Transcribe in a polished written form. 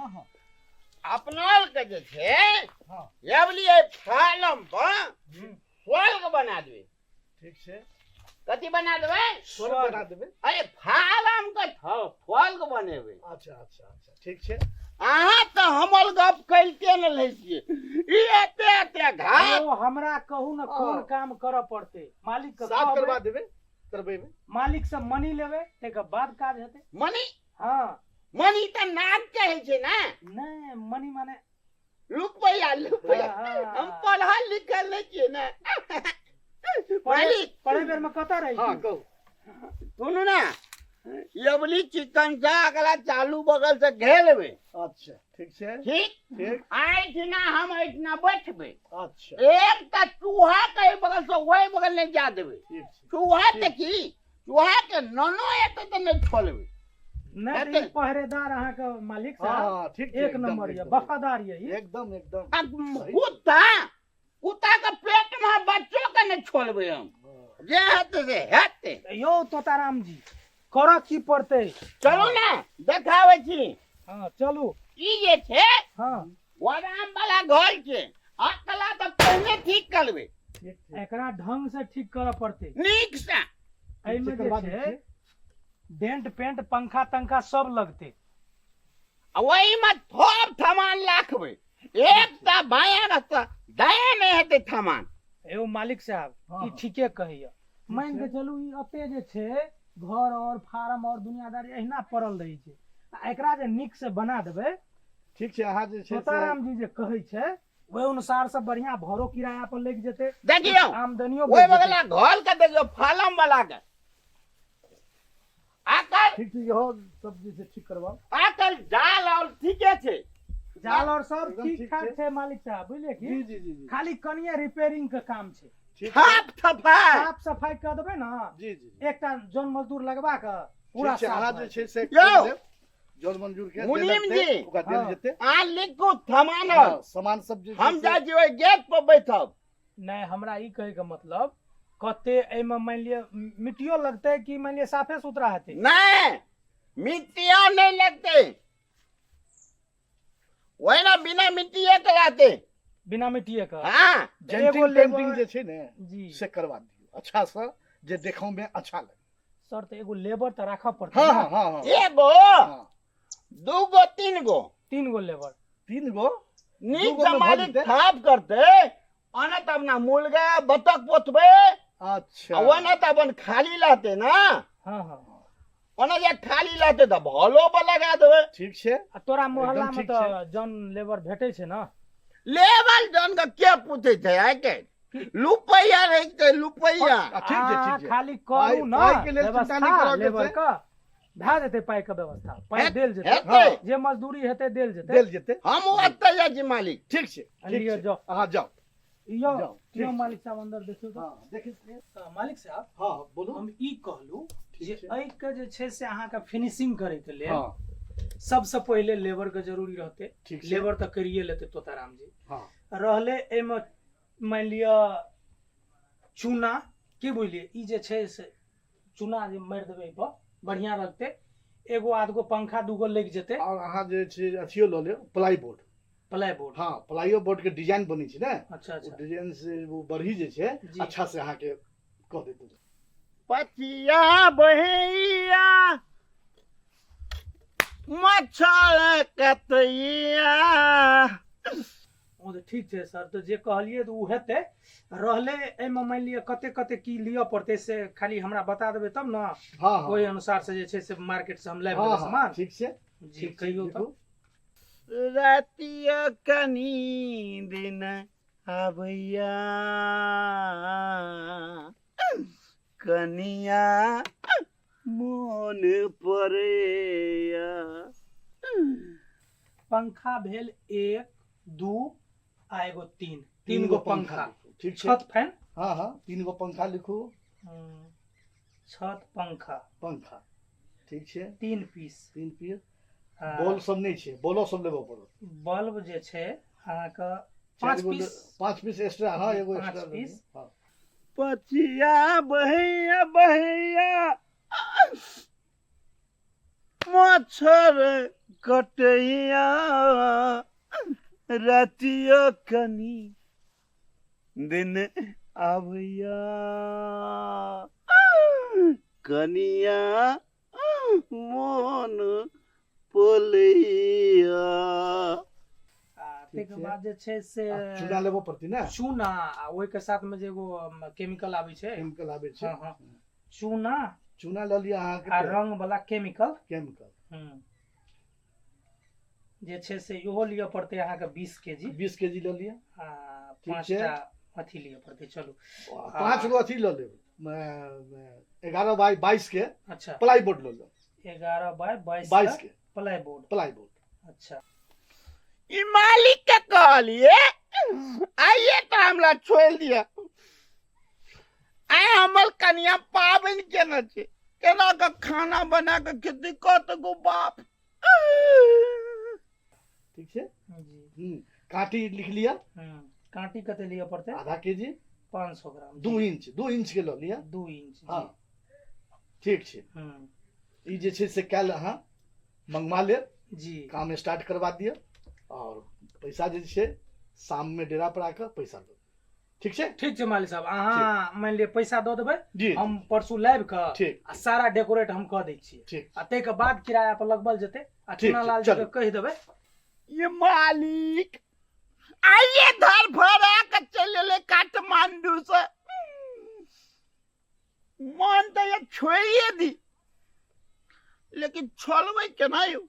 हँ अपना के जे छै हँ ये बुझलियै फालम पर हूँ, स्वर्ग बना देबै। ठीक छै। कथी बना देबै? स्वर्ग बना देबै। अरे फालम के स्वर्ग बनेबै। अच्छा अच्छा अच्छा, ठीक छै। अहाँ तऽ हमर गप करिते ने रहै छियै, ई एते एते घात। यौ हमरा कहू ने कोन हँ। काम करऽ पड़तै मालिक के? साफ कहबै, करवा देबै, करबेबै। मालिक से मनी लेबै, ताहिके बाद काज हेतै। मनी? हँ। मनी तऽ नाक के होइ छै ने। नहि, मनी माने रुपैआ, रुपैआ। हँ। हम पढ़ल लिखल नहि छियै ने मालिक। पढ़े बेर में कतऽ रहै हँ छी? कहू। सुनू ने, यवली चिकन से अगला चालू बगल से घेर लेबै। अच्छा, ठीक छै। ठीक। ठीक। एहिठिना हम एहिठिना बैठबै। अच्छा। एकटा चूहा के एहि बगल से ओहि बगल नहि जा देबै। ठीक छै। चूहा तऽ की, चूहा के ननो एतै तऽ नहि छोड़बै। नहि तऽ ई हेतै। पहरेदार अहाँके मालिक हँ साहब हँ, ठीक छै। एक एकदम, नंबर यऽ, एकदम, वफादार यऽ ई। एकदम एकदम। आ कुत्ता, कुत्ता के पेट में बच्चो के नहि छोड़बै हम। हँ। जे हेतै से हेतै। यौ तोताराम जी, करऽ की पड़तै? चलू ने, देखाबै छी। हँ चलू। ई जे छै हँ गोदाम वाला घर छै, अकला तऽ पहिने ठीक करबै। ठीक छै। एकरा ढंग से ठीक करऽ पड़तै। नीक से। एहिमे जे करबा दै छै छियै। डेंट पेंट पंखा तंखा सब लगतै। आ ओहिमे थोप थमान राखबै, एकटा बायां रास्ता दायां नहि हेतै थमान। एगो मालिक साहब, हँ, ई हँ। ठीके कहैया। मानि के छै। चलू ई एते जे छै घर और फार्म और दुनियादारी एहिना पड़ल रहै छै, आ एकरा जे नीक से बना देबै। ठीक छै, अहाँ जे छै से तोताराम जी जे कहै छै ओहि अनुसार से बढ़िया भाड़ो किराया पर लागि जेतै। देखियौ, आमदनियो ओहि बढ़ि जेतै। बगला घर के देखियौ, फालम वाला के आकर। ठीक छै, इहो सब जे छै ठीक करवाउ। आकर जाल और ठीके छै। जाल और सब एकदम ठीक ठीक ठाक छै। छै मालिक साहब, बुझलियै की? जी जी जी जी। खाली कनिये रिपेयरिंग के काम छै। ठीक छै। साफ सफाई। साफ सफाई कऽ देबै ने। जी जी जी। एकटा जन मजदूर लगवा कऽ पूरा ठीक छै, साफ अहाँ भऽ जे छै से यौ। करि लेब। जन मंजूर के जे मुनीम लगतै, जी। ओकरा देल हँ। जेतै। अहाँ लिखू थमान। हँ, सामान सब जे छै हम से- जाइ छी ओहि गेट पर बैठब। नहि, हमरा ई कहैके मतलब कते एहिमे मानि लिअ मिट्टियो लगतै कि मानि लिअ साफे सुथरा हेतै? नहि, मिट्टियो नहि लगतै, ओहिना बिना मिट्टिए के रहतै। बिना मिट्टिए के? हँ। तऽ एगो जेंटिंग पेंटिंग लेबर जे छै ने जी से करवा दियौ अच्छा से, जे देखो में अच्छा लगे। सर, तऽ एगो लेबर तऽ राखऽ पड़तै हँ। ने? हँ हँ हँ। एगो, हँ। दूगो, तीन गो। तीन गो लेबर। तीन गो। नीक दूगो से मे भऽ मालिक जेतै। साफ करतै, ओना तऽ अपना मुर्गा बतख पोसबै। अच्छा। आ ओना तऽ अपन खाली रहतै ने। हँ हँ। ओना जे खाली रहतै तऽ भलो पर लगा देबै। ठीक छै। आ तोरा मोहल्ला मे ठीक तऽ जन लेबर भेटै छै ने? लेबर जन के के पूछै छै आइ काल्हि? रुपैआ रहै छै, रुपैआ। आ, ठीक छै, ठीक छै। खाली करू ने पाइ के लेल चिंता नहि व्यवस्था करऽ के लेबर छै। के भए जेतै, पाइ के व्यवस्था, पाइ देल जेतै। हेतै। जे मजदूरी हेतै देल जेतै। देल जेतै। हम ओतऽ जाइ छी मालिक। ठीक छै, ठीक लिअ, छै। जाउ। अहाँ जाउ। यौ जाउ, ठीक यौ छै। मालिक साहब, अंदर देखियौ तऽ। हँ, देखै छियै। तऽ मालिक साहब, हँ, बोलू। हम ई कहलू ठीक जे छै। एहिके जे छै से अहाँके फिनिशिंग करैके लेल हँ सबसँ पहिले लेबर के जरूरी रहतै। ठीक छै। लेबर तऽ करिए लेतै तोताराम जी। हँ। रहलै एहिमे मानि लिअ चूना की बुझलियै, ई जे छै से चूना जे मारि देबै एहिपर बढ़िआँ लगतै। एगो आधगो पंखा दूगो लागि जेतै। और अहाँ जे छै अथियो लऽ लेब, प्लाई बोर्ड। Ply board? हँ, प्लाइयो बोर्ड के डिजाइन बनै छै ने। अच्छा। ओ अच्छा। डिजाइन से ओ बढ़ी जे छै जी। अच्छा से अहाँके कऽ देत। पतिया बहैया मच्छर कतैया। ओ तऽ ठीक छै सर, तऽ जे कहलियै तऽ ओ हेतै। रहलै एहिमे मानि लिअ कते कते की लिअ पड़तै से खाली हमरा बता देबै तब ने। हँ हँ। ओहि अनुसार से जे छै से मार्केट से हम लाबि हँ लेबै हँ सामान। ठीक छै। जी। ठीक छै। कहियौ तऽ। लिखू। रातिया कनी दिन आबैया कनिया मोन पड़ैया। पंखा भेल 1, 2 आ एगो 3, तीन गो पंखा। लिखू, ठीक छै। छत फैन। हँ हँ, तीन गो पंखा लिखू। छत पंखा। पंखा ठीक छै। 3 पीस। 3 पीस। आ, बॉल सब नहि छै, बॉलो सब लेबऽ पड़त। बल्ब जे छै अहाँके चारि 5 गो पीस। 5 पीस एक्स्ट्रा, हँ, एगो 5 एक्स्ट्रा लऽ पीस। लिअ। हँ। पचिया बहैया बहैया मच्छर कटैया रातियो कनी दिन आबैया कनिया मोन पोलैया। आ ठीक ताहिके छै। बाद जे छै से आ चूना लेबऽ पड़तै ने। चूना आ ओहिके साथ में जे एगो केमिकल आबै छै। केमिकल आबै छै। हँ हँ, चूना। चूना लऽ लिअ अहाँके। आ रंग वाला केमिकल। केमिकल। हम्म। जे छै से इहो लिअ पड़तै अहाँके 20 केजी। 20 केजी लऽ लिअ। आ ठीक पाँच छै। टा अथी लिअ पड़तै, चलू। पाँच गो अथी लऽ लेब, 11 बाई 22 के। प्लाई बोर्ड लऽ लेब। 11 बाय 22। 22 के। Ply board. Ply board. अच्छा। ई मालिक के कहलिए आइए तऽ हमरा छोड़ि दिअ। आइ हमर कनिया पाबनि केने छै, केना कऽ खाना बना कऽ खेतै? कत गो बाप। ठीक छै। जी। काँटी लिख लिअ। काँटी कते लिअ पड़तै? आधा केजी। 500 ग्राम। 2 इंच, 2 इंच के लऽ लिअ। 2 इंच। हँ, ठीक छै। ई जे छै से काल्हि अहाँ मंगवा लेब। काम स्टार्ट करवा दिअ और पैसा जे छै शाममे डेरा पर आके पैसा लो, ठीक छै? ठीक छै मालिक साहब, अहाँ मानि लिअ पैसा दऽ देबै। जी। हम परसू लाबि कऽ आ सारा डेकोरेट हम कऽ दै छियै। आ ताहिके बाद किराया पर लगबल जेतै आ ठीक चुना छै, लाल जी के चलू। कहि देबै। ये मालिक आइए धर फरा के चलि एलै काठमांडू से। मन तऽ ये छोड़िए दी, लेकिन छोड़बै केना यौ?